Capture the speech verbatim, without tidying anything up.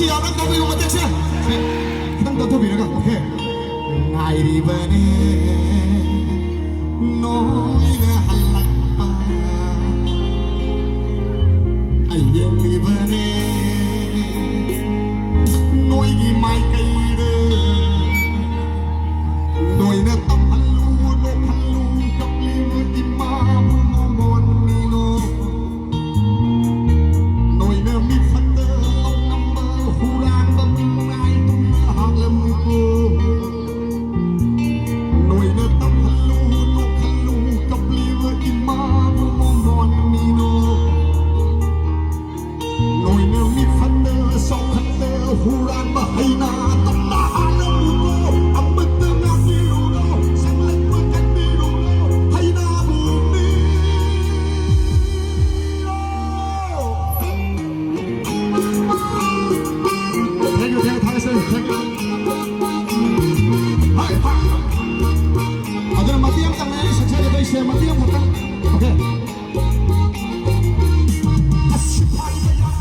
ꯌꯥꯕ꯭ꯔꯥ ꯇꯧꯕꯤꯌꯨ ꯃꯇꯦꯛꯁꯦ꯫ ꯁꯦ, ꯈꯤꯇꯪ ꯇꯧꯊꯣꯛꯄꯤꯔꯒ, okay꯫ ꯉꯥꯏꯔꯤꯕꯅꯦ ꯅꯣꯏꯅ ꯍꯜꯂꯛꯄ꯫ ꯑꯩ ꯌꯦꯡꯂꯤꯕꯅꯦ ꯅꯣꯏꯒꯤ ꯃꯥꯏꯀꯩꯗ꯫ ꯅꯣꯏꯅ ꯇꯝꯍꯜꯂꯨ, ꯅꯣꯛꯍꯜꯂꯨ, ꯀꯞꯂꯤꯕ ꯏꯃꯥꯕꯨ ꯃꯃꯣꯟ ꯃꯤꯅꯣ꯫ ꯅꯣꯏꯅ ꯃꯤ ꯐꯠꯇ ꯇꯧꯉꯝꯕ ꯍꯨꯔꯥꯟꯕ ꯃꯤꯅꯥꯏ ꯇꯨꯝꯅ ꯍꯥꯠꯂꯝꯃꯨꯀꯣ꯫ ꯅꯣꯏꯅ ꯇꯝꯍꯜꯂꯨ, ꯅꯣꯛꯍꯜꯂꯨ, ꯀꯞꯂꯤꯕ ꯏꯃꯥꯕꯨ ꯃꯃꯣꯟ ꯃꯤꯅꯣ꯫ ꯅꯣꯏꯅ ꯃꯤ ꯐꯠꯇ ꯆꯥꯎꯈꯠꯇ ꯍꯨꯔꯥꯟꯕ ꯍꯩꯅꯥ ꯇꯝꯅ ꯍꯥꯠꯂꯝꯃꯨꯀꯣ꯫ ꯑꯃꯠꯇ ꯉꯥꯛꯄꯤꯔꯨꯔꯣ, ꯆꯪꯂꯛꯄ ꯀꯟꯕꯤꯔꯨꯔꯣ, ꯍꯩꯅꯥꯕꯨ ꯃꯤꯔꯣ꯫ Thank you, thank you, ꯊꯥꯒꯠꯆꯔꯤ, thank you꯫ ꯍꯥꯏ, ꯍꯥꯏ꯫ ꯑꯗꯨꯅ ꯃꯇꯦꯛ ꯑꯃꯇꯪꯅꯦ ꯑꯩ ꯁꯛꯆꯒꯗꯣꯏꯁꯦ, ꯃꯇꯦꯛ ꯑꯃꯈꯛꯇꯪ꯫ Okay꯫ ꯑꯁ, ꯁꯤꯐꯥꯏ ꯃꯌꯥꯝ,